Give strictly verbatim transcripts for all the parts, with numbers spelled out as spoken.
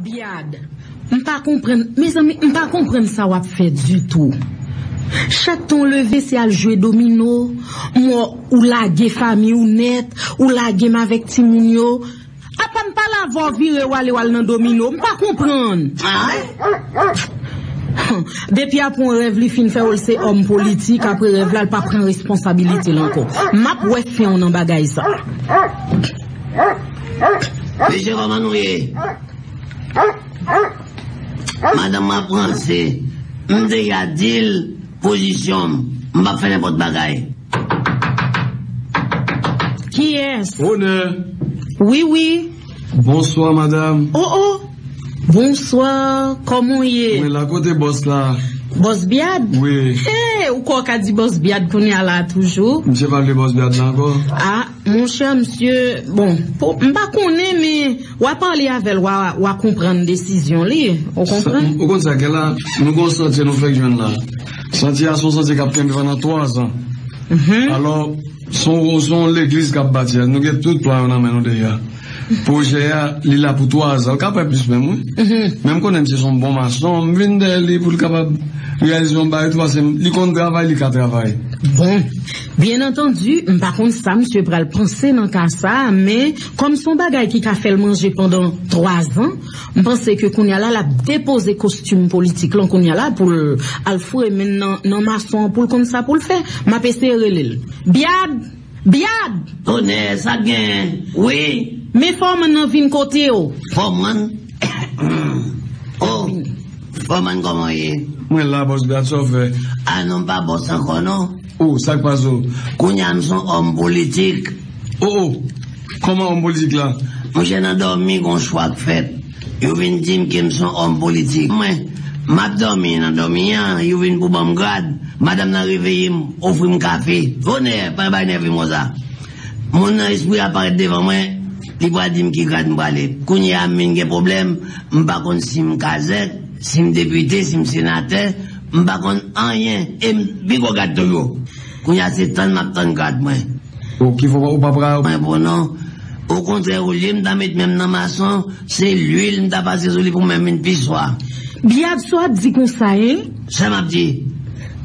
Biad, m pa konprann, mezanmi, m pa konprann sa w ap fè ditou. Chak tan w leve, se al jwe domino, m wè ou lage fanmi w nèt, ou lage m avèk timoun yo. Apa m pale avè w vire w ale w al nan domino, m pa konprann. Depi apre yon rèv li fin fè w, l se òm politik, apre rèv la, l pa pran responsabilite l ankò. M ap wè fen w nan bagay sa. Mesye, kòman nou ye? Madanm mwen ap ranse. M deja di l pozisyon m. M p ap fè nenpòt bagay. Kiyès? Onè. Wi, wi. Bonswa, madanm. Oh, oh. Bonswa, kòman w ye? Mwen la, kote bòs la? Bòs Biad? Wi. Hey, ou kwè w ka di bòs Biad kounye a la toujou? Misye pa vle bòs Biad la ankò. Ah, monchè, misye, bon, pou, m pa konnen, men w a pale avè l, w a, w a konprann desizyon li. Ou konprann? Ou konn sa gen la, nou gon santye nou fèk jwenn la. Santye a se yon santye k ap kenbe pandan twa zan. Mhm. Alò, se yon, se yon legliz k ap bati a. Nou gen tout plan yo nan men nou deja. Pwojè a, li la pou twa zan. L ka fè plis menm, wi. Mhm. Men m konnen misye se yon bon mason. M vin dèyè li pou l kapab reyalize yon bagay tou, paske li konn travay, li ka travay. Bon, byen antandi, m pa konn sa misye pral panse nan ka sa a, men kòm se yon bagay ki ka fè l manje pandan twa zan, m panse ke kounye a la, l ap depoze kostim politik lan kounye a la pou l al foure men l nan, nan mason an pou l konn sa pou l fè. M ap eseye rele l. Biad! Biad! Onè, sa k genyen? Wi. Men fòman nan vin kote w. Fòman? Oh, fòman, kòman w ye? Mwen la, bòs Biad, sa w fè? Ah non, m pa bòs ankò, non. Oh, sa k pase w? Kounye a, m se yon òm politik. Oh, oh. Kòman òm politik la? Monchè, nan dòmi, gon chwa k fèt. Yo vin di m ke m se yon òm politik. Mwen, m ap dòmi nan dòmi an, yo vin pou ban m grad. Madanm nan reveye m, ofri m kafe. Onè, pa bay nève m konsa. Moun nan espri a parèt devan mwen, li pral di m ki grad m prale. Kounye a, m vin gen pwoblèm, m pa konn si m kazèk, si m depite, si m senatè, m pa konn anyen, e m pi gwo grad tou yo. Kounye a, se tann m ap tann grad mwen. Ou ki fè ou pa pral. Mwen bon non. Okontrè, olye m ta met men m nan mason, se lwil m ta pase sou li pou men m vin pi swa. Biad, sa w ap di konsa, en? Sa m ap di?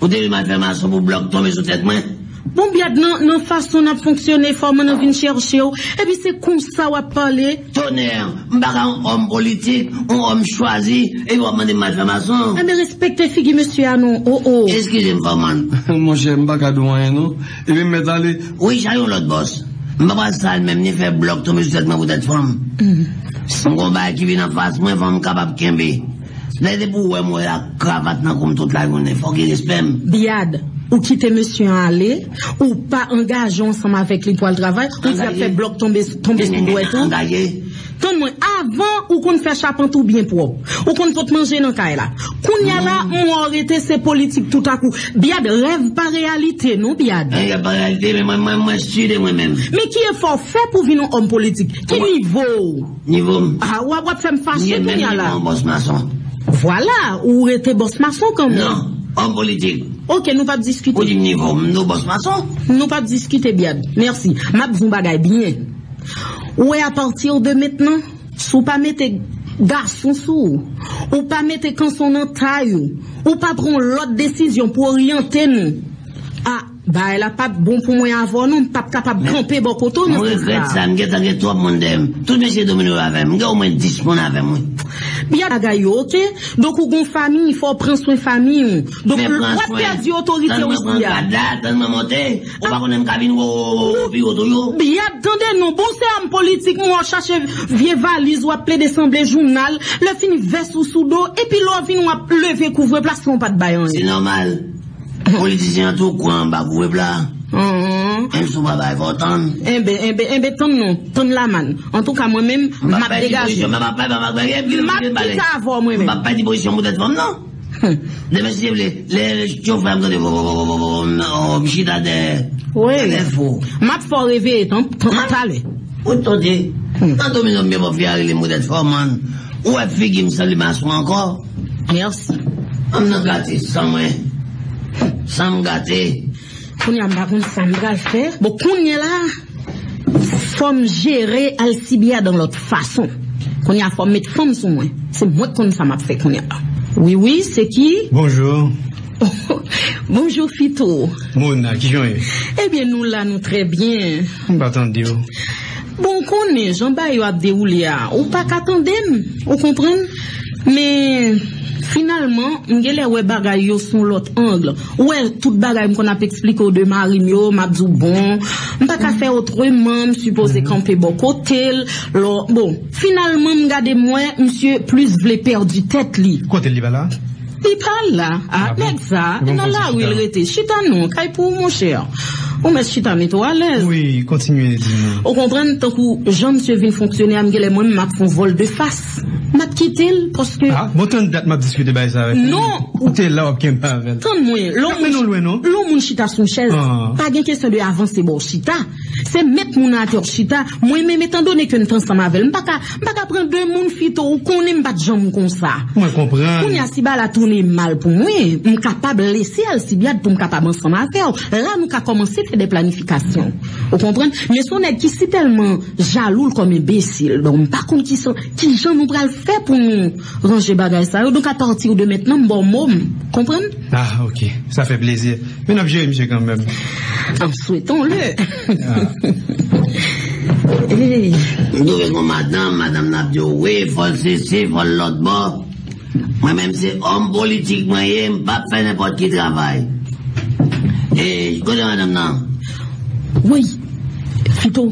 Ou te vle m al fè mason pou blòk tonbe sou tèt mwen? Bon, Biad, nan, nan fason n ap fonksyone, fòman nan vin chèche w, epi se konsa w ap pale? Tonè, m pa ka yon òm politik, yon òm chwazi, epi w ap mande m al fè mason. Enben, respekte figi mesye a non, oh, oh. Eskize m, fòman. Monchè, m pa ka di w anyen non. Epi m mèt ale. Wi, chache yon lòt bòs. M pa pral sal men m ni fè blòk tonbe sou tèt mwen poutèt fanm. M gon bagay ki vin anfas mwen, fò m kapab kenbe. Lè depi w wè m wè l ak kravat nan kou m tout lajounen, fò w gen respè m. Biad, ou kite mesye an ale, ou pa angaje w ansanm avèk li pou al travay, ou di ap fè blòk tonbe, tonbe sou dwèt ou. Angaje. Tann mwen, avan ou konn fè chapant ou byen pwòp. Ou konn pot manje nan kay la. Kounye a la, m wè w rete se politik toutakou. Biad, rèv pa reyalite non, Biad. Rèv pa reyalite, men mwen, mwen, mwen si de mwen menm. Men ki efò w fè pou w vin yon òm politik? Ki nivo w? Nivo m. Ah, w ap, w ap fè m fache kounye a la. Menm nivo yon bòs mason. Vwala, ou rete bòs mason kanmenm. Non, òm politik. Ok, nou p ap diskite. Ou di m nivo m, nou bòs mason. Nou p ap diskite, Biad. Mèsi. M ap di w yon bagay byen. Ou wè, apati de mentnan, si w pa mete gason sou ou, ou pa mete kanson nan tay ou, ou pa pran yon lòt desizyon pou oryante nou, a, bagay la p ap bon pou mwen avè w non, m p ap kapab kanpe bò kote w nan sans sa. Mwen regrèt sa, m gentan gen twòp moun dèyè m. Tout mesye domino yo avè m, m gen omwen dis moun avè m, wi. Biad, bagay yo, ok? Donk ou gon fanmi, fò w pran swen fanmi w. Donk w ap pèdi otorite w isi a. Tann mwen pran grad la, tann mwen monte. Ou pa konnen m ka vin wo, wo, wo, wo, pi wo tou yo. Biad, tande non, bon se òm politik, m wè w chache vye valiz, w ap plede sanble jounal, lè fini vès ou sou do, epi lè w vin w ap leve kouvre plas lan w pa t bay anyen. Se nòmal. Politisyen an tou kwè anba kouvre pla. Menm si w pa bay fò w tann. Enben, enben, enben, tann non, tann Lamann. Antouka, mwen menm, m ap degaje. M ap pèdi pozisyon, m ap pèdi, m ap pèdi, m ap pèdi, m ap pèdi pozisyon poutèt fanm nan. Demen si Dye vle, lè chofè a m tande vo, vo, vo, vo, vo, vo, m chita dèyè. Wi. Telefon. M ap fè w reveye tan, tan, talè. Ou tande? Nan domino m byen pwòp fi a rele m poutèt fòman. Ou wè figi m sanble mason ankò? Mèsi. Fanm nan gate san mwen. San m gate. Kounye a m pa konn sa m pral fè. Bon, kounye a la, fò m jere Alcibiade yon lòt fason. Kounye a fò m met fanm sou mwen. Se mwen k konn sa m ap fè kounye a. Wi, wi, se ki? Bonjou. Bonjou, Fito. Mona, kijan w ye? Ebyen, nou la, nou trè byen. M pa tande w. Bon, ou konnen, jan bagay yo ap dewoule a, ou pa ka tande m, ou konprann? Men, finalman, m genlè wè bagay yo sou yon lòt ang. Ou wè, tout bagay m konn ap eksplike w de mari m yo, m ap di w, bon, m pa ka fè otreman, m sipoze kanpe bò kote l. Lò, bon, finalman, m gade m wè, misye plis vle pèdi tèt li. Kote l, li pa la? Li pa la. Ah, ah bon? Nèg sa, nan lari l rete. Chita non, kay pou ou, monchè. Ou mèt chita, mete w alèz. Wi, kontinye di nou. Ou konprann, tankou jan misye vin fonksyone a, m genlè mwen menm m ap fè yon vòl de fas. M ap kite l, paske... Ah, bon, tann dat m ap diskite bagay sa avèk ou. Non. Ou te la, w ap kenbe avè l. Tann mwen, lè yon moun chita sou yon chèz, pa gen kesyon de avanse bò chita. Se met moun nan atè w chita. Mwen menm, etandone ke m t ansanm avè l, m pa ka, m pa ka pran de moun, Fito, ou konnen m pa t janm konsa. Mwen konprann. Kounye a, si bagay la tounen mal pou mwen, m kapab lese Alcibiade pou m kapab ansanm avè w. La, nou ka kòmanse fè de planifikasyon. Ou konprann? Men se yon nèg ki si tèlman jalou l kòm enbesil. Donk, m pa konn ki sa, ki jan nou pral fè pou nou ranje bagay sa yo. Donk, apati de mentnan, m ba w mo m. Konprann? Ah, ok. Sa fè plezi. Men n ap jere misye kanmenm. An swetan le. Ah. Hey. M twouve gon madanm, madanm nan ap di w, wi, fò l sesi, fò l lòt bò. Mwen menm se òm politik mwen ye, m p ap fè nenpòt ki travay. E, kote madanm nan? Wi. Fito.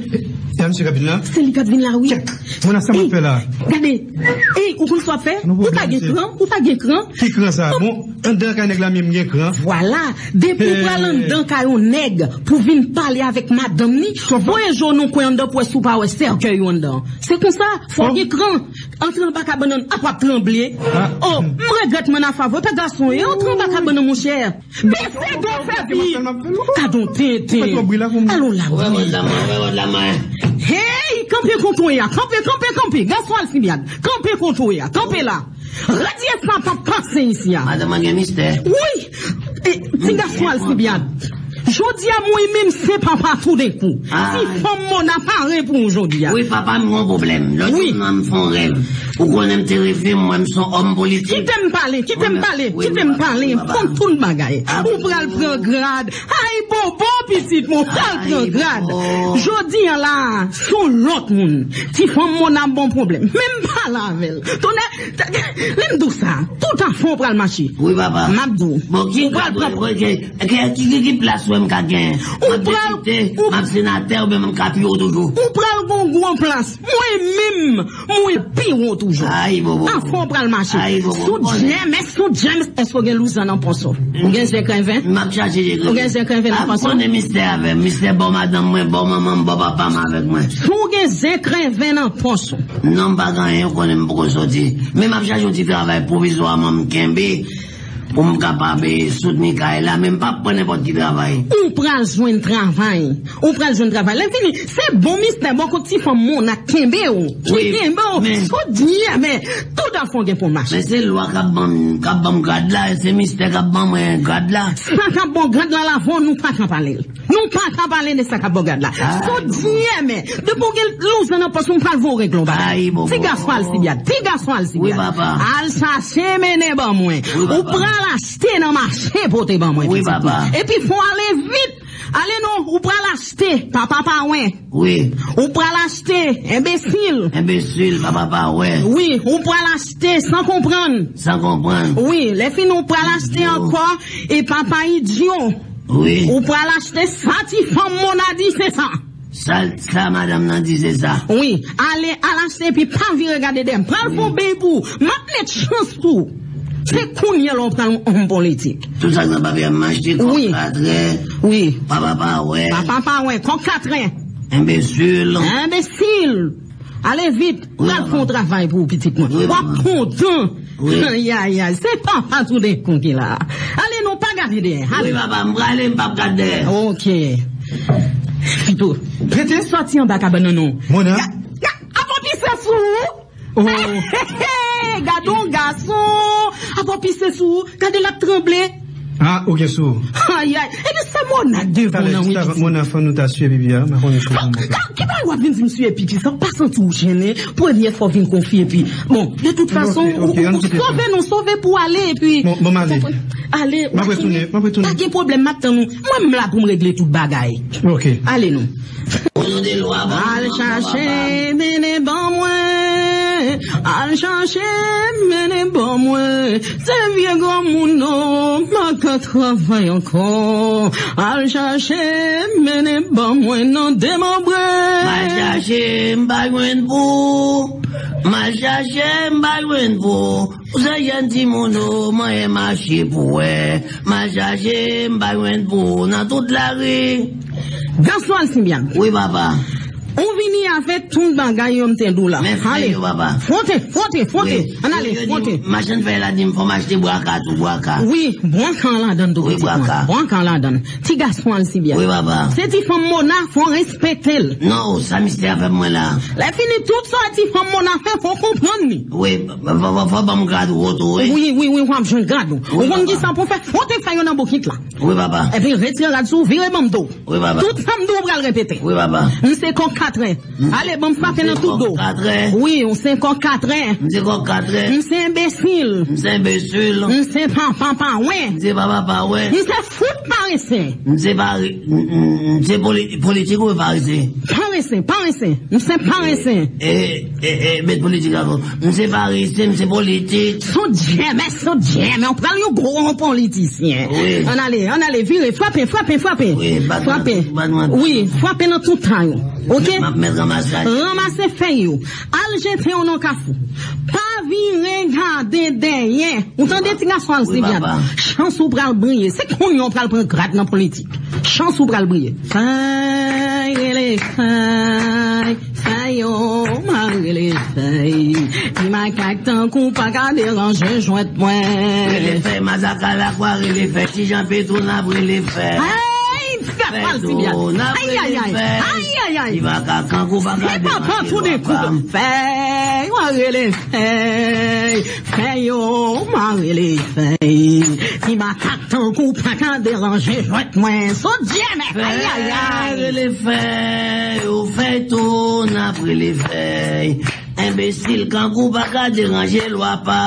E a misye k ap vin la? Se li k ap vin la, wi. Kèt. Mona, sa m ap fè la? Gade. Ey, ou konn sa w ap fè? Ou pa gen kran, ou pa gen kran. Ki kran sa? Bon, anndan kay nèg la, men m gen kran. Vwala. Depi w pral anndan kay yon nèg pou vin pale avèk madanm ni, voye je w nan kwen anndan pou wè si w pa wè sèkèy yo anndan. Se konsa, fò w gen kran. Antre anba kabann nan, ap w ap tranble. Oh, m regrèt mwen nan favè, pa gason ye, antre anba kabann nan, monchè. Bese do fè pi. Gadon tenten. Alon la, wi. Hey, kanpe kontwè a, kanpe, kanpe, kanpe. Gason Alcibiade, kanpe kontwè a, kanpe la. Radye sa p ap pase isi a. Madanm an gen mistè. Wi. E, ti gason Alcibiade. Jodi a, mwen menm se papa toudenkou. Ti fanm Mona pare pou ou jodi a. Wi, papa m gon pwoblèm. Lòt jou nan m fè yon rèv. Ou konnen m te reve, m wè m se yon òm politik. Kite m pale, kite m pale, kite m pale. M konn tout bagay. Ou pral pran grad. Ay bobo, pitit mwen, ou pral pran grad. Jodi a la, se yon lòt moun. Ti fanm Mona ap ba w pwoblèm. Men m pale avè l. Tonnè, lè m di w sa, tout afè w pral mache. Wi, papa. M ap di w. Bon, ki grad, ki, ki, ki, ki plas w wè m ka genyen? M ap depite, m ap senatè, oubyen m ka pi wo toujou? Ou pral gon gwo plas. Mwen menm, mwen pi wo toujou. Ay, bobo. Afè w pral mache. Ay, bobo. Sou James, sou James, èske w gen louzann nan pòch ou? Ou gen zen krenven? M ap chache zen krenven. Ou gen zen krenven nan pòch ou? Konnen mistè avè m. Mistè bò madanm mwen, bò manman m, bò papa m avèk mwen. Si w gen zen krenven nan pòch ou? Non, m pa gen anyen, ou konnen m poko soti. Men m ap chache yon ti travay pwovizwaman m kenbe pou m kapab, eh, soutni kay la, men m p ap pran nenpòt ki travay. Ou pral jwenn travay. Ou pral jwenn travay. Lè fini, se bon mistè bò kot ti fanm Mona k kenbe w. Ki kenbe w. Sou di, men, tout afè w gen pou mache. Men se lwa k ap ban m, k ap ban m grad la, se mistè k ap ban mwen grad la. Sa k ap ban w grad la, la avè w, nou pa ka pale l. Nou pa ka pale de sa k ap ban w grad la. Sou di, men, depi w gen louzann nan pòch ou, m pral voye w regle yon bagay. Ti gason Alcibiade, ti gason Alcibiade. Al chache mennen ban mwen. Ou pral achte nan mache pote ban mwen, pitit mwen. Epi fò w ale vit. Ale non, ou pral achte, papa pa wè. Wi. Ou pral achte, enbesil. Enbesil, papa pa wè. Wi, ou pral achte san konprann. San konprann. Wi, lè fini ou pral achte ankò, e papa idyo. Wi. Ou pral achte sa ti fanm Mona di, se sa. Sa, sa madanm nan di, se sa. Wi, ale, al achte epi pa vire gade dèyè m. Pral fè yon bèy pou ou. M ap met chans pou ou. Se kounye a la w pral yon òm politik. Tout sa k nan papye a m achte, kòk katrè. Wi. Papa pa wè. Papa pa wè, kòk katrè. Enbesil. Enbesil. Ale vit, pral fè yon travay pou ou, pitit mwen. W ap kontan. Ayayay, se papa toudenkou ki la. Ale non, pa gade dèyè. Ale. Wi, papa, m prale, m p ap gade dèyè. Ok. Fito, rete sòti anba kabann nan non. Mona. Ap ap pise sou ou. Oh. Gade yon gason ap ap pise sou ou. Gade l ap tranble. Ah, ou gen sou. Ayay, epi se Mona k devan nan wi pitit. Mona, fò nou ta siye pipi a, m pa konnen si w konprann. Ki bagay w ap vin di m siye pipi sa? W pa santi w jennen? Premyè fwa w vin konfye epi. Bon, de tout fason, ou sove nou, sove pou ale epi. Bon, bon, m ale. Ale, m ap retounen, m ap retounen. Pa gen pwoblèm, m ap tann ou. Mwen, m la pou m regle tout bagay. Ok. Ale non. Al chache, mennen ban mwen. Al chache, mennen ban mwen. Se vye granmoun non, m pa ka travay ankò. Al chache, mennen ban mwen non, demanbre. M al chache, m pa jwenn pou. M al chache, m pa jwenn pou. Ou se jèn timoun ou, manyen mache pou wè. M al chache, m pa jwenn pou ou nan tout lari. Gason Alcibiade. Wi, papa. Ou vini avèk tout bagay yo m te di w la. Men fè yo, papa. Fwote, fwote, fwote. Ann ale, fwote. Machann fèy la di m fò m achte bwaka tou, bwaka. Wi, bwaka an ladann tou, pitit mwen. Bwaka an ladann. Ti gason Alcibiade. Wi, papa. Se ti fanm Mona, fò w respekte l. Non, sa misye a fè mwen la. Lè fini tout sa ti fanm Mona fè, fò w konprann li. Wi, fò, fò, fò ban m grad ou tou, wi. Wi, wi, wi, w ap jwenn grad ou. Ou konn ki sa pou w fè? Fwote fèy yo nan bokit la. Wi, papa. Epi retire rad sou, vire ban m do. Wi, papa. Tout sa m di w pral repete. Wi, papa. M se kòk katren. Ale, ban m frape nan tout do. M se kòk katren. Wi, m se kòk katren. M se kòk katren. M se enbesil. M se enbesil. M se papa pa wen. M se papa pa wen. M se fout parese. M se pare-, m, m, m se poli-, politik ou parese? Parese, parese. M se parese. E, e, e, met politik la. M se parese, m se politik. Son djèmè, son djèmè. Ou pral yon gwo politisyen. Wi. Ann ale, ann ale, vire, frape, frape, frape. Wi, bat mwen, frape. Bat mwen. Wi, frape nan tout tan yo. Ok? M ap met ranmase. Ranmase fèy yo. Al jete yo nan kafou. Pa vire gade dèyè. Ou tande ti gason Alcibiade? Wi, papa. Chans ou pral briye. Se kounye a w pral pran grad nan politik. Chans ou pral briye. Fèy rele fèy, fèy yo, m a rele fèy. Ti makak tankou pa ka deranje jwèt mwen. Rele fèy, mazaka lakwa, rele fèy. Ti Jan Petro n ap rele fèy. Ay, fèy Alcibiade. Petro n ap rele fèy. Ay, ay, ay. Ti makak tankou pa ka deranje jwèt mwen. Fèy, m a rele fèy. Fèy yo, m a rele fèy. Ti makak tankou pa ka deranje jwèt mwen. Son djèmè. Ayayay. Fèy, rele fèy. Ou fèy tou, n ap rele fèy. Enbesil, kangou pa ka deranje lwa pa.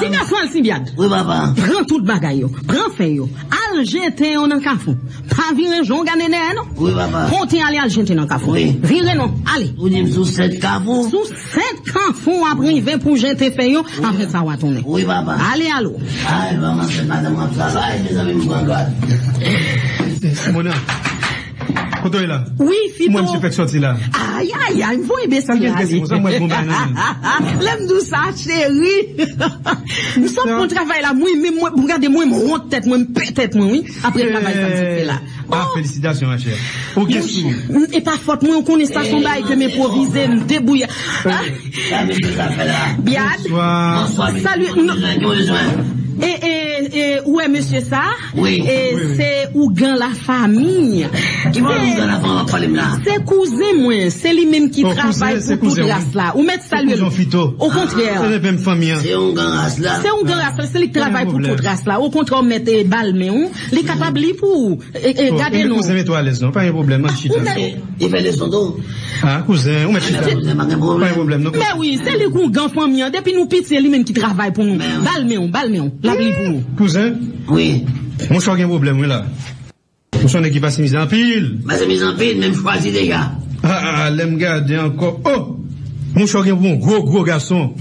Ti gason Alcibiade. Wi, papa. Pran tout bagay yo. Pran fèy yo. Al jete yo nan kafou. Pa vire jan w gade dèyè, non. Wi, papa. Konte ale, al jete nan kafou. Wi. Vire, non. Ale. Ou di m sou sèt kafou? Sou sèt kafou w ap rive pou jete fèy yo, apre sa w a tounen. Wi, papa. Ale, alo. Ay, manman, se madanm ap travay, mezanmi, m pran gad. Simona, kote w ye la? Wi, Fito. Mwen, misye fèk sòti la. Ay, ay, ay, m voye mesye ale. Lè m di w sa, cheri. M sot pran travay la, mwen, men mwen, pou gade mwen, m wont tèt mwen, m pè tèt mwen, wi. Apre travay sa m sot fè la. Ah, felisitasyon, ma chère. Ou gen sou. E pa fòt mwen, ou konnen sa, se yon bagay ke m enpwovize, m debouye. Sa mesye sa fè la? Biad. Bonswa. Salut. E, e, e, ou wè mesye sa? Wi. E se ougan lafanmi. Ki moun ougan lafanmi w ap pale m la? Se kouzen mwen, se li menm ki travay pou tout ras la. Ou mèt salye l. Okontrè. Se menm fanmi an. Se ougan ras la. Se ougan ras la, se li k travay pou tout ras la. Okontrè, ou mèt, e, ba l men w. Li kapab li pou ou. E, e, gade non. Kouzen, mete w alèz non, pa gen pwoblèm, ann chita. Li fè leson tou. Ah, kouzen, ou mèt chita. Pa gen pwoblèm non. Men wi, se li k ougan fanmi an. Depi nou piti, se li menm ki travay pou nou. Ba l men w, ba l men w. L ap li pou nou. Kouzen? Wi. Monchè, w gen pwoblèm wi la. Monchè, w nèg ki pase mizè anpil. Pase mizè anpil, men m chwazi deja. Ah, ah, ah, lè m gade ankò. Oh! Monchè, w gen pou yon gwo, gwo gason.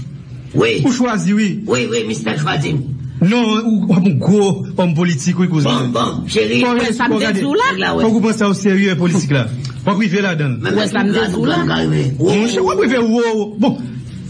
Wi. Ou chwazi, wi. Wi, wi, mistè chwazi m. Non, ou, w ap yon gwo òm politik, wi, kouzen. Bon, bon, cheri. Fò w, fò w gade. Fòk ou pran sa o serye, politik la. W ap rive ladan l. Ou wè sa m te di w la? Monchè, w ap rive wo. Bon,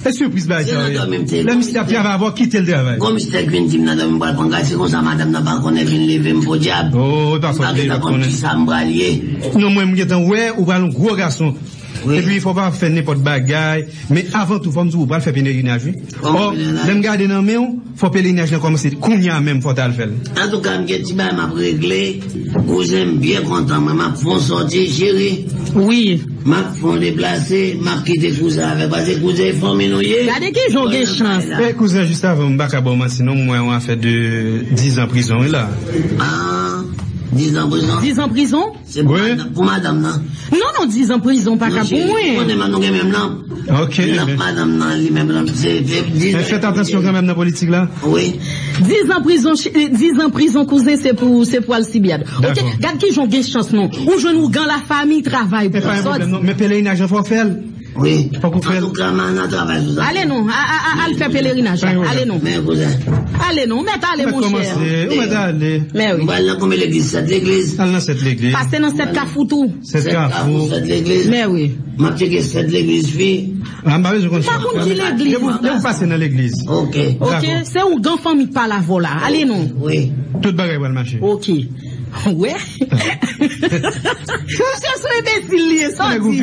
e sipriz bagay sa ye. Lè misye ap travay avè w, kite l travay. Gon mistè k vin di m nan dòmi m pral pran gaz, se konsa madanm nan pa konnen vin leve m podyab. Oh, e pa fòt li, li pa konnen. M pa gentan konn kisa m pral ye. Non, mwen, m gentan wè, ou pral yon gwo gason. Wi. Epi fò w pa fè nenpòt bagay. Men avan tou, fò m di w, ou pral fè pelerinaj, wi. Ò, lè m gade nan men w, fò pelerinaj lan kòmanse kounye a menm, fò w t al fè l. Antouka, m gen ti bagay m ap regle. Kouzen, m byen kontan, mwen, m ap fè yon sòti, cheri. Wi. M ap fè yon deplase, m ap kite kouzen avè w, paske kouzen e fanmi nou ye. Gade kijan w gen chans. E kouzen, jis avan, m pa ka ba w manti, non, m wè yon afè de dizan prizon, wi, la. Ah, dizan prizon? Dizan prizon? Se pou madanm, pou madanm nan. Non, non, dizan prizon pa ka pou mwen. Konnen nou gen menm nan. Ok. Nan madanm nan li menm nan, se, se dizan. Men fèt atansyon kanmenm nan politik la. Wi. Dizan prizon, dizan prizon, kouzen, se pou, se pou Alcibiade. Ok, gad kijan w gen chans, non. Ou jwenn ougan lafanmi travay pou sòti. E pa yon pwoblèm, non. Men pelerinaj lan fò w fè l. Wi. Fòk ou fè l. Antouka, m a nan travay sou sa. Ale non, a, a, a, al fè pelerinaj la. Ale non. Men kouzen. Ale non, ou mèt ale, monchè. Ou mèt ale. Men wi. M pral nan konbyen legliz? Sèt legliz. Al nan sèt legliz. Pase nan sèt kafou tou. Sèt kafou. Sèt kafou, sèt legliz. Men wi. M ap tcheke sèt legliz fi. Ah, m pa bezwen konn sa. M pa konn ki legliz. Depi w pase nan legliz. Ok. Ok, se ougan fanmi k pale avè w la. Ale non. Wi. Tout bagay pral mache. Ok. Wè. Misye sou enbesil li ye, sa w di.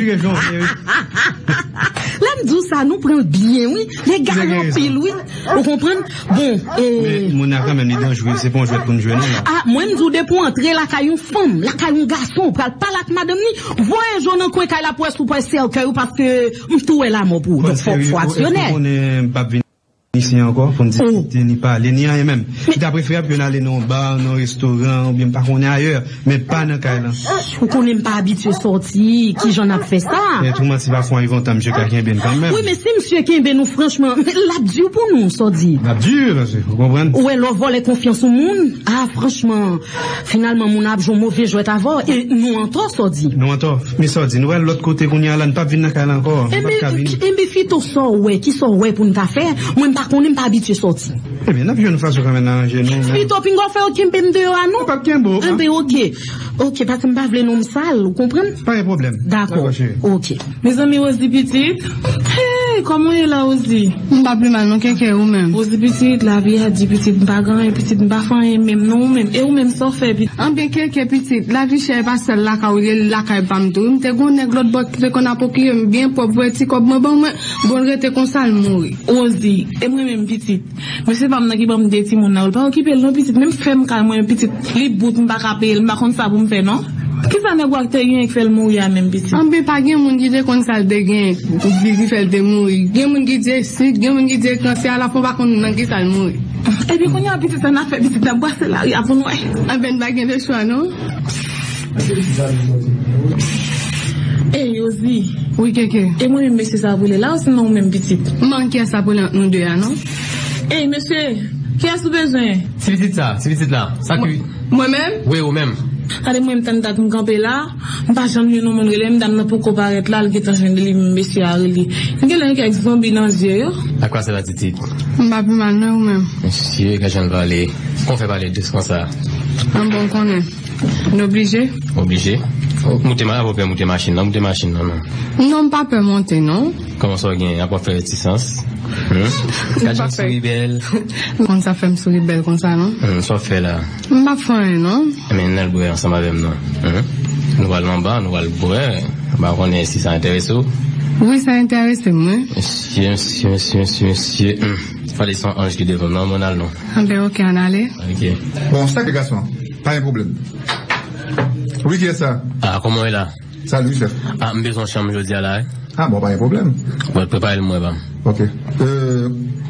Lè m di w sa, nou pran l byen, wi. Li egare anpil, wi. Ou konprann? Bon, e. Men moun nan kanmenm, li danjre, se pa yon jwèt pou n jwe, non, la. Ah, mwen, m di w, depi w antre lakay yon fanm, lakay yon gason, ou pral pale ak madanm ni, voye je w nan kwen kay la pou wè si w pral sèkèy ou, paske m tou wè lanmò pou ou. Donk, fòk fò aksyonè. Ou konnen m p ap vin isi ankò pou n diskite, ni pale, ni anyen menm. Li ta preferab ke n ale nan yon ba, nan yon restoran, oubyen m pa konnen ayè, men pa nan kay lan. Ou konnen m pa abitye sòti, kijan n ap fè sa? Men tou manti pa fon, Yvontan, misye ka kenbe n kanmenm. Wi, men si misye kenbe nou, franchman, l ap di pou nou, sa w di. L ap di, paske, ou konprann? Ou wè, lè w vòlè konfyans yon moun, ah, franchman, finalman, moun nan ap jwe yon move jwèt avè w, e nou antò, sa w di. Nou antò. Men sa w di, nou pral lòt kote kounye a la, n p ap vin nan kay la ankò. Nou p ap ka vini. Enben, Fito, sa w wè, ki sa w wè pou n ta fè? Mwen, m pa konnen, m pa abitye sòti. Ebyen, n ap jwenn yon fason kanmenm nan ranje nou, men. Fito, pinga w fè yo kenbe m deyò a, non? Yo p ap kenbe w, ah. Enben, ok. Ok, paske m pa vle non m sal, ou konprann? Pa gen pwoblèm. Dakò. Dakò, cheri. Ok. Mezanmi, Rosie pitit. Hey, kòman w ye la, Rosie? M pa pi mal non, Keke, ou menm? Rosie pitit, lavi a di pitit, m pa gen anyen pitit, m pa fè anyen menm non, ou menm. E ou menm, sa w fè pitit? Anben, Keke pitit, lavi chè e pa sèl lakay ou ye, lakay pa m tou. M te gon nèg lòt bò ki te konn ap okipe m byen pwòp, voye ti kòb mwen ban mwen, bon, l rete konsa, l mouri. Rosie, e mwen menm pitit. Mesye pa m nan ki ban m de timoun nan, ou pa okipe l non pitit, menm fè m kay mwen pitit, li bout, m pa ka peye l, m pa konn sa pou m fè non. Kisa nèg ou a te genyen k fè l mouri a menm pitit? Anben pa gen moun ki te konn sa l te genyen, ki, ki fè l te mouri. Gen moun ki di se sik, gen moun ki di se kansè, alafwa w pa konn nan kisa l mouri. Epi kounye a pitit sa n ap fè pitit n ap brase lari a pou n wè. Anben n pa gen lechwa non. Ey, Rosie. Wi, Keke. E mwen menm mesye sa ap rele la, osinon ou menm pitit? M pa konn kiyès ap rele ant nou de a, non. Ey, mesye, kiyès ou bezwen? Ti pitit sa, ti pitit la. Sa ki? Mwen menm? Wi, ou menm. Gade mwen menm tann dat m kanpe la, m pa janm jwenn yon moun rele m, dam nan poko parèt la, l gentan jwenn li, mesye a rele. M genlè gen kèk zonbi nan zye yo. A quoi ça va, Titi? M pa pi mal, non, ou menm? Mesye, gad jan l pale. Kon fè pale dous konsa? An bon, konnen. Nou oblije? Oblije. Moute ma-, avè w pè moute machin nan, moute machin nan, non. Non, m pa pè monte, non. Kòman sa w gen? Apa w fè retisans? Hmm? Gad jan w souri bèl. Konn sa fè m souri bèl konsa, non? Hmm, sa w fè la? M p ap fè anyen, non. Men n al bwè ansanm avè m, non. Hmm? Nou pral anba, nou pral bwè. M pa konnen si sa enterese w. Wi, sa enterese m, wi. Mesye, mesye, mesye, mesye, mesye. Hmm. Fale se yon anj ki devan m, non, mwen al, non. Anben, ok, ann ale. Ok. Bon, sa ki gason an? Pa gen pwoblèm. Wi, kiyès sa? Ah, kòman w ye la? Salut, chèf. Ah, m bezwen yon chanm jodi a la, wi. Ah, bon, pa gen pwoblèm. Bon, prepare l mwen, pa m. Ok. Euh,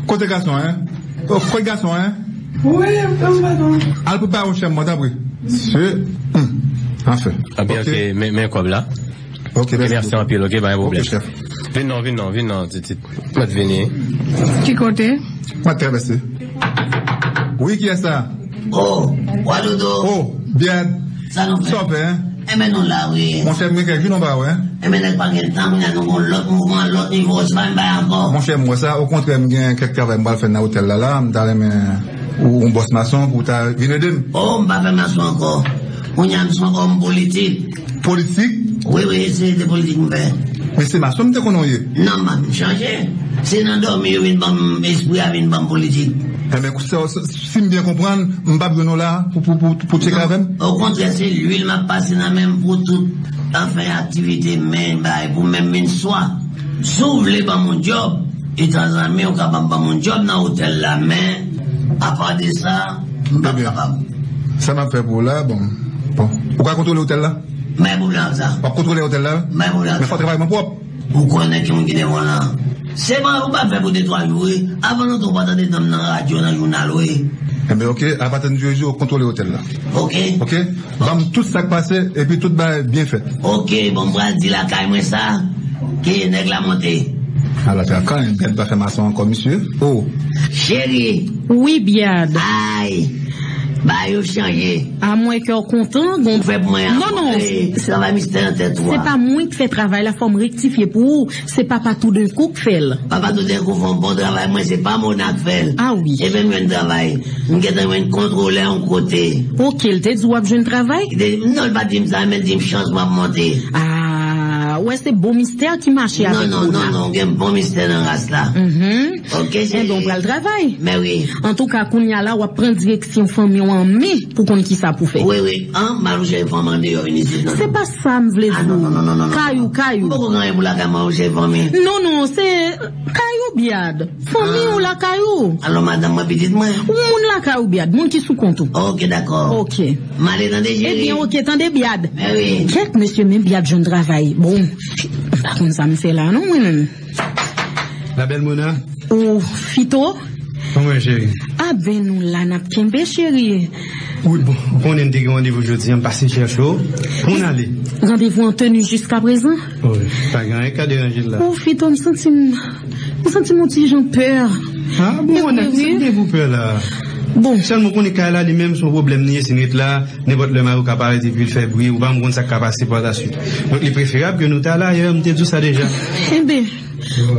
kote gason an, hein? Oh, kote gason an, hein? Wi, m patwon. Al prepare yon chanm mwen, tanpri. Se, hmm, anfen. Ah, byen, ok, men, men kòb la. Ok, mèsi anpil, ok, pa gen pwoblèm. Ok, chèf. Vin non, vin non, vin non, Titi. Mwen vini. Ki kote? Mwen travèse. Wi, kiyès sa? Oh, Wadodo. Oh, byen. Sa nou fè? Sa w fè, hein? Enben nou la, wi. Monchè, m gen kèk jou non pa wè, hein? Enben nèg pa gen tan, kounye a nou gon lòt mouvman, lòt nivo, se pa menm bagay ankò. Monchè, m wè sa, okontrè, m gen kèk travay m pral fè nan otèl la, la, m ta renmen ou, yon bòs mason pou w ta vin ede m. Oh, m pa fè mason ankò. Kounye a m se yon òm politik. Politik? Wi, wi, se de politik m fè. Men se mason m te konnen w ye. Non, m chanje. Se nan dòmi yo vin ban m, espri a vin ban m politik. Enben, si m byen konprann, m p ap jwenn ou la pou, pou, pou, pou tcheke avè m? Okontrè, se lwil m ap pase nan men m pou tout, anfen, aktivite men bay pou men m vin swa. Si w vle ban m yon djòb, e tanzanmen ou kapab ban m yon djòb nan otèl la, men apa de sa, m p ap kapab. Sa m ap fè pou ou la, bon, bon. Ou ka kontwole otèl la? M pa gen pwoblèm ak sa. W ap kontwole otèl la? M pa gen pwoblèm ak sa. Men fò travay mwen pwòp. Ou konnen ki moun ki devan w lan. Se pa ou pa fè pou de twa jou, wi. Avan lontan ou pa tande non m nan radyo, nan jounal, wi. Enben, oke, apati de jodi, ou kontwole otèl la. Oke. Oke? Ban m tout sa k pase, epi tout bagay byen fèt. Oke, bon, m pral di lakay mwen sa, ke nèg la monte. Ala, fè kanmenm, Byad pa fè mason ankò, misye. Oh. Cheri. Wi, Byad. Ay. Bagay yo chanje. A mwen kè w kontan, gon... Ou fè pou mwen an. Non, non. Travay mistè nan tèt ou a. Se pa mwen k fè travay la, fò m rektifye pou ou. Se papa toudenkou k fè l. Papa toudenkou fè yon bon travay, mwen se pa Mona k fè l. A wi. Epi m jwenn travay. M gentan jwenn kontwolè yon kote. Oke, l te di w ap jwenn travay? Non, l pa di m sa, men l di m chans m ap monte. A, wè se bon mistè ki mache avèk ou la. Non, non, non, non, gen bon mistè nan ras la. Mhm. Oke, cheri. Enben, w pral travay. Men wi. Antouka, kounye a la, w ap pran direksyon fanmi w an men pou konn kisa pou fè. Wi, wi. An, m al chèche fanmi andeyò vin isit, non. Se pa sa m vle di w. A, non, non, non, non, non, non. Kay ou, kay ou. M poko gen anyen pou lakay mwen, chèche fanmi. Non, non, se kay ou, Byad. Fanmi ou lakay ou. Alò, madanm mwen, pitit mwen. Ou moun lakay ou, Byad. Moun ki sou kont ou. Oke, dakò. Oke. M ale tande, cheri. Ebyen, oke, tande, Byad. Men wi. Kèt, mesye, men Byad jwenn travay. Bon, m pa konn sa m fè la, non, mwen menm. La belle Mona. Ou Fito? Kòman, cheri? A ben nou la n ap kenbe, cheri. Wi, bon, ou konnen n te gen randevou jodi a, m pase chèche w. Pou n ale. Randevou an tenu jiskaprezan? Wi, pa gen anyen k ka deranje l la. Ou Fito, m santi m, m santi m yon ti jan pè. A bon, Mona, kisa k gen pou pè la? Bon. Sèlman w konnen kay la li menm se yon pwoblèm li ye, si n ret la, nenpòt lè mari w ka parèt epi l fè bri, ou pa menm konn sa k ka pase pa la swit. Donk, li preferab ke nou t al ayè, m te di w sa deja. Enben,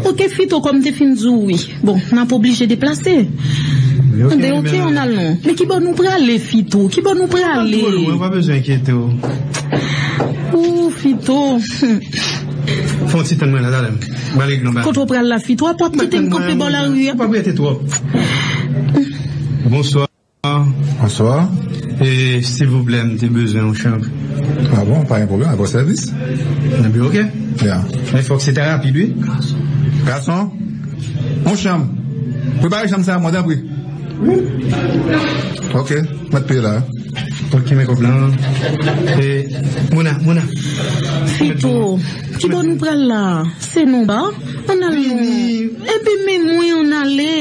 oke, Fito, kòm m te fin di w wi. Bon, n ap oblije deplase. Enben, oke, ann al non. Men ki bò nou prale, Fito? Ki bò nou prale? Nou pa twò lwen, ou pa bezwen enkyete w. Ou, Fito. Fè yon ti tann mwen la, talè. M ale non ba. Kote w pral la, Fito? W ap kite m kanpe bò lari a? Ou p ap rete twòp. Bonswa. Bonswa. E, silvouplè, m te bezwen yon chanm. A bon, pa gen pwoblèm, a bon sèvis. Enben, oke. Ya. Men fòk se ta rapid, wi. Gason, yon chanm. Prepare chanm sa a, mwen, tanpri. Oke, mèt peye la. Oke, men kòb la. E, Mona, Mona. Fito, ki bò nou pral la? Se non ba? Ann al non. Vini. Enben, men mwen ann ale.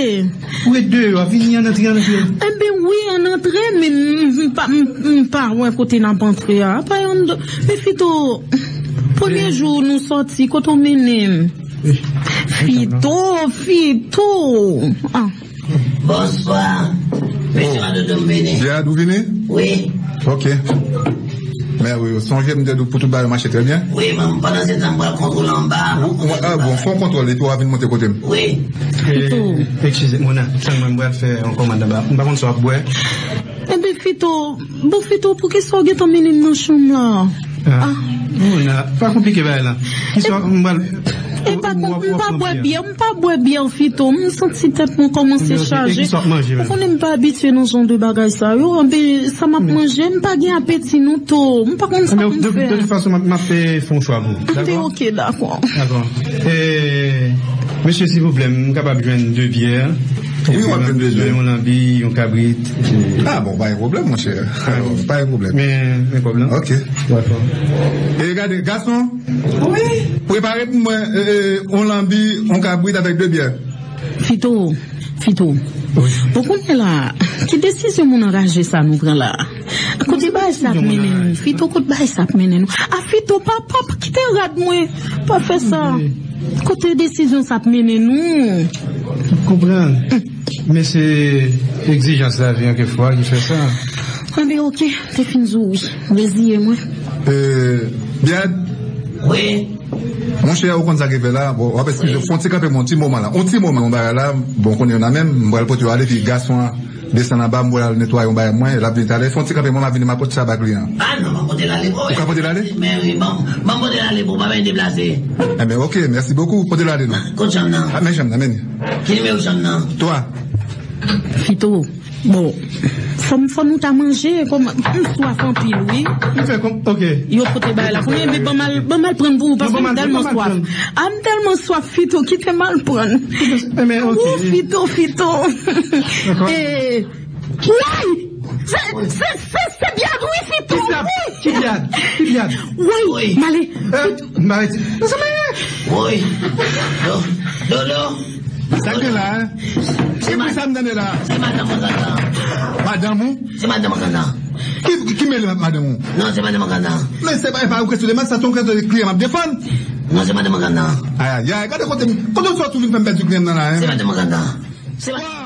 Ou ret deyò a, vini, ann antre, ann antre. Enben, wi, ann antre, men m, m pa, m, m pa wè kote n ap antre a. Pa yon do-, men Fito, premye jou nou sòti, kote w mennen m? Fito, Fito. A. Bonswa. Mesye Madodo, m vini. Byad, ou vini? Wi. Oke. Men wi, sonje m te di w pou tout bagay mache trè byen. Wi, men pandan se tan, m pral kontwole anba. Ou, ou, a, bon, fè yon kontwòl, epi w a vin monte kote m. Wi. E, eskize, Mona, sèlman m pral fè yon kòmand anba. M pa konn sa w ap bwè. Enben, Fito, bon, Fito, poukisa w gentan mennen m nan chanm la? A, Mona, pa konplike bagay la. Kisa m pral... E pa, m pa bwè byè, m pa bwè byè, Fito. M santi tèt mwen kòmanse chaje. Ou konnen m pa abitye nan jan de bagay sa yo. Anben, sa m ap manje, m pa gen apeti non, to. M pa konn sa pou m fè. De, de tout fason, m ap, m ap fè, fè yon chwa pou ou. Anben, oke, dakò. Dakò. E, mesye, silvouplè, m kapab jwenn de byè? Wi, w ap jwenn de byè. Yon lanbi, yon kabrit. A bon, pa gen pwoblèm, monchè. Pa gen pwoblèm. Men, men kòb la. Oke. Dakò. E gade, gason, wi, prepare pou mwen, e, e, yon lanbi, yon kabrit avèk de byè. Fito, Fito. Wi. Bon, kounye a la, ki desizyon moun anraje sa nou pran la? Kote bagay sa ap mennen nou? Fito, kote bagay sa ap mennen nou? A, Fito, pa, pa, pa kite rad mwen. Pa fè sa. Kote desizyon sa ap mennen nou? M konprann. Men se egzijans lavi an kèk fwa ki fè sa. Anben, oke, te fin di w wi. Reziye mwen. E, Byad. Wi. Monchè, ou konn sa ki fè la. Bon, w ap eskize, fè yon ti kanpe mwen, yon ti moman la. Yon ti moman, yon bagay la. Bon, konnen yo nan men m, m pral pote yo ale, epi gason an, Desann anba, m wè l al netwaye yon bagay mwen, l ap vini talè. Fè yon ti kanpe, mwen m ap vini, m ap pote sa bak li an. Ah non, m ap pote l ale. Ou ka pote l ale? Men wi, m ap pote l ale pou pa bay deplase. Enben, oke, mèsi bokou. Pote l ale non. Kot chanm nan? Ah, men chanm nan, men. Ki nimewo chanm nan? Twa. Fito. Bon, fò m fò nou ta manje, kòm m swaf anpil, wi. M fè kòm, ok. Yo pote bagay la pou mwen, men ban m al, ban m al pran pou ou, paske m tèlman swaf. A, m tèlman swaf, Fito, kite m al pran. Wou, Fito, Fito. E, woy! Se, se, se, se byad, wi, Fito, wi! Ki byad? Ki byad? Woy, m ale. Fito. M ale. Woy! Dodo! Sa k gen la, en? Se pou sa m tande la. Se madanm Anganda. Madanm ou? Se madanm Anganda. Ki, ki mele madanm ou? Non, se madanm Anganda. Men se pa, e pa ou ke sou demann, sa tou ke kliyan m ap defann. Non, se madanm Anganda. Ayayay, gade kote m, kote w sot ou vin fè m pèdi kliyan m nan la, en? Se madanm Anganda. Se madanm